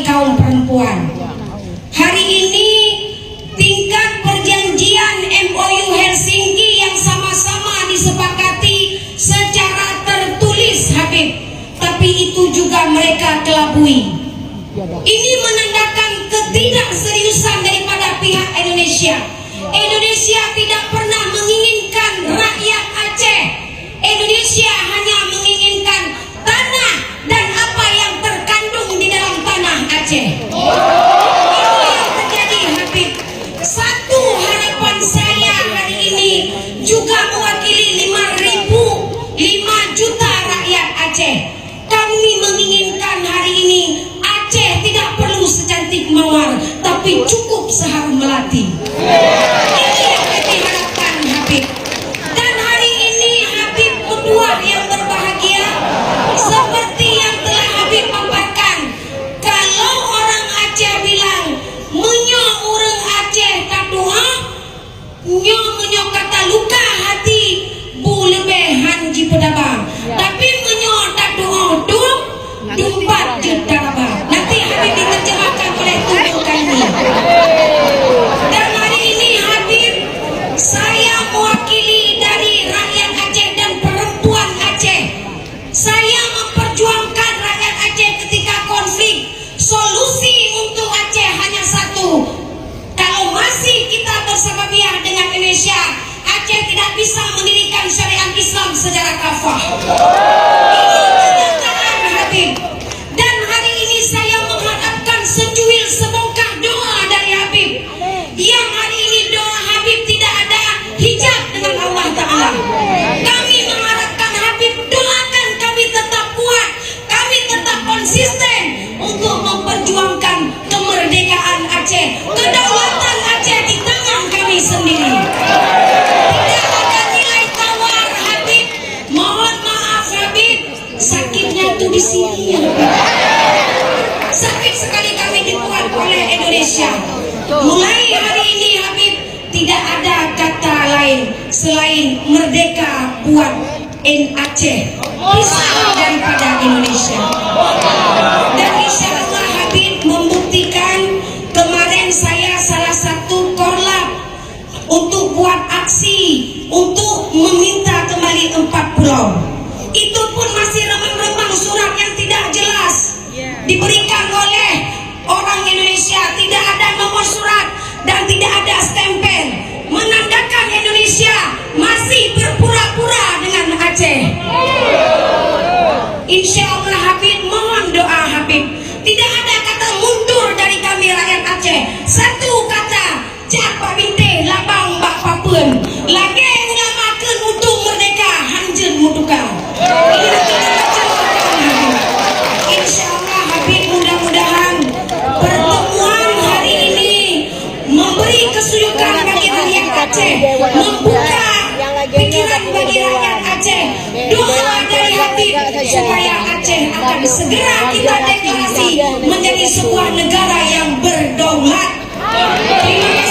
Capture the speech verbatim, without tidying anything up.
kaum perempuan. Hari ini, tingkat perjanjian M O U Helsinki yang sama-sama disepakati secara tertulis, Habib, tapi itu juga mereka kelabui. Ini menandakan ketidakseriusan daripada pihak Indonesia. Indonesia tidak pernah menginginkan rakyat Aceh. Indonesia hanya menginginkan tanah dan apa yang terkandung di dalam tanah Aceh. Itu yang terjadi, Habib. Satu harapan saya hari ini juga mewakili lima ribu, lima juta rakyat Aceh. Kami menginginkan hari ini Aceh tidak perlu secantik mawar, tapi cukup seharum melati. Ini yang kami harapkan, Habib. Dan hari ini, Habib, ketua yang berbahagia, seperti yang telah Habib paparkan, kalau orang Aceh bilang, "Meunyoe ureuëng Aceh tadoa, nyoe meunyoe ka taluka hati, bu leubeh han jipeudaba. Tapi meunyoe tadoa dum, dumpat jeuet taraba." Nanti Habib diterjemahkan oleh tubuh kami. Dan hari ini, Habib, saya mewakili dari rakyat Aceh dan perempuan Aceh. Saya memperjuangkan rakyat Aceh ketika konflik. Solusi untuk Aceh hanya satu. Kalau masih kita bersababiah dengan Indonesia, Aceh tidak bisa mendirikan syariat Islam secara kafah. Ini kenyataan, Habib. Dan hari ini saya mengharapkan secuil sebongkah doa dari Habib. Yang hari ini doa Habib tidak ada hijab dengan Allah Ta'ala. Kami mengharapkan Habib doakan kami tetap kuat, kami tetap konsisten untuk memperjuangkan kemerdekaan Aceh, kedaulatan Aceh di tangan kami sendiri. Tidak ada nilai tawar, Habib. Mohon maaf, Habib. Sakitnya tuh di sini, ya. Sakit sekali kami dibuat oleh Indonesia. Mulai hari ini, Habib, tidak ada kata lain selain merdeka buat Aceh, pisah daripada Indonesia. Dan insya Allah, Habib membuktikan, kemarin saya salah satu korlap untuk buat aksi untuk meminta kembali empat pulau. Itu pun masih remang-remang surat yang tidak jelas diberikan oleh orang Indonesia, tidak ada nomor surat dan tidak ada stempel, menandakan Indonesia masih berpura-pura dengan Aceh. Insya Allah, Habib, mohon doa, Habib. Tidak ada kata mundur dari kami rakyat Aceh. Satu kata, jak bak bintéh, labang bak papeuen. Lagée ulama kheun untuk merdeka, hanjeut meutuka. Ini kita baca, Habib. Insya Allah, Habib, mudah-mudahan pertemuan hari ini memberi kesunyukan bagi rakyat Aceh, membuka pikiran bagi rakyat Aceh. Doa dari Habib supaya Aceh akan segera kita deklarasi menjadi sebuah negara yang berdaulat. Terima